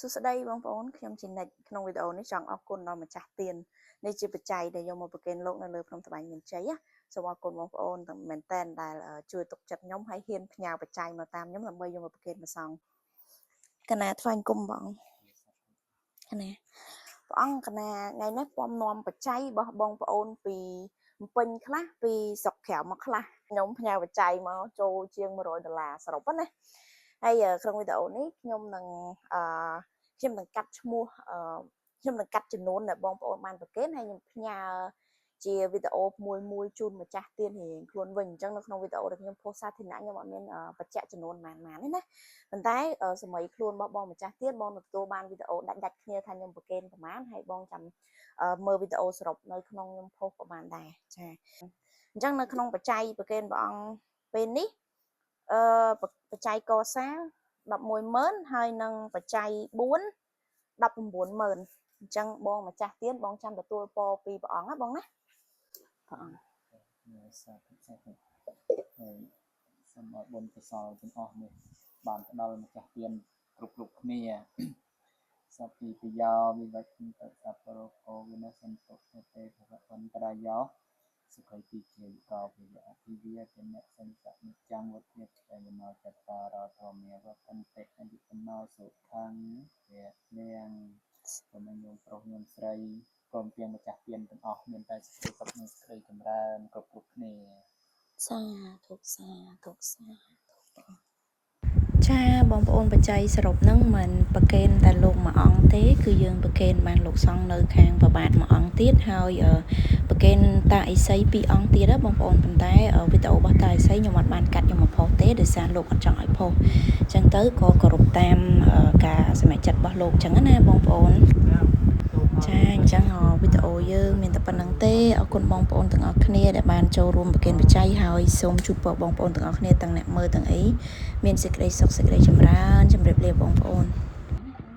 សួស្តីបងប្អូនខ្ញុំជានិច្ចក្នុងវីដេអូនេះចង់អរគុណដល់ម្ចាស់ទាននេះជាបច្ច័យដែលយកមកប្រគេនលោកនៅលើភ្នំត្បែងមានជ័យណាសូមអរគុណបងប្អូនទាំងមែនតែនដែលជួយទុកចិត្តខ្ញុំហើយហ៊ានផ្ញើបច្ច័យមកតាមខ្ញុំដើម្បីយកមកប្រគេនព្រះសង្ឃកណាថ្វាយគុំបងកណាព្រះអង្គកណាថ្ងៃនេះពំនាំបច្ច័យរបស់បងប្អូនពីពេញខ្លះពីស្រុកក្រៅមកខ្លះខ្ញុំផ្ញើបច្ច័យមកចូលជាង100ដុល្លារសរុបណាហើយក្នុងវីដេអូនេះខ្ញុំនឹងអឺខ្ញុំនឹងកាត់ឈ្មោះអឺខ្ញុំនឹងកាត់ចំនួនដែលបងប្អូនបានប្រគេនហើយខ្ញុំផ្ញើជាវីដេអូមួយមួយជូនម្ចាស់ទានរៀងខ្លួនវិញអញ្ចឹងនៅក្នុងវីដេអូដែលខ្ញុំផុសសាធារណៈខ្ញុំអត់មានបញ្ជាក់ចំនួនប៉ុន្មានទេណាប៉ុន្តែសម័យខ្លួនរបស់បងម្ចាស់ទានបងនឹងទទួលបានវីដេអូដាច់ដាច់គ្នាថាខ្ញុំប្រគេនប្រហែលហើយបងចាំមើលវីដេអូសរុបនៅក្នុងខ្ញុំផុសក៏បានដែរចាអញ្ចឹងនៅក្នុងបច្ច័យប្រគេនព្រះអង្គពេលនេះអឺបច្ច័យកសាង110,000ហើយនឹងបច្ច័យ4 190,000អញ្ចឹងបងម្ចាស់ទានបងចាំទទួលពរពីព្រះអង្គណាបងណាព្រះអង្គ សាធុសាធុហើយសូមឲ្យបុណ្យកុសលទាំងអស់នេះបានផ្ដល់ម្ចាស់ទានគ្រប់គ្រប់គ្នាសព្ពីពយោវិវត្តន្តសព្វរោគោវិនសន្តុទេភវន្តរាយោសុខៃទីជាកោភិយអភិវិយតនៈសន្តនិចាំវធិបយណោចតារធមេវតន្តិអយុណោសុខੰវៈលៀងសូមឲ្យញោមប្រុសញោមស្រីព្រមទាំងម្ចាស់ទានទាំងអស់មានតែសេចក្តីសុខនិងសេចក្តីចម្រើនគ្រប់គ្រប់គ្នា សាធុសាធុសាធុចាបងប្អូនបច្ច័យសរុបហ្នឹងមិនប្រគេនតែលោកមួយអង្គទេគឺយើងប្រគេនបានលោកសង្ឃនៅខាងប្របាទមួយអង្គទៀតហើយប្រគេនតាអិសីពីរអង្គទៀតណាបងប្អូនប៉ុន្តែវីដេអូរបស់តាអិសីខ្ញុំអត់បានកាត់យកមកផុសទេដោយសារលោកអត់ចង់ឲ្យផុសអញ្ចឹងទៅក៏គោរពតាមការសម្រេចចិត្តរបស់លោកអញ្ចឹងណាបងប្អូនចាអញ្ចឹងវីដេអូយើងមានតែប៉ុណ្្នឹងទេអរគុណបងប្អូនទាំងអស់គ្នាដែលបានចូលរួមប្រគេនបច្ច័យហើយសូមជូនពរបងប្អូនទាំងអស់គ្នាទាំងអ្នកមើលទាំងអីមានសេចក្តីសុខសេចក្តីចម្រើនជម្រាបលាបងប្អូន។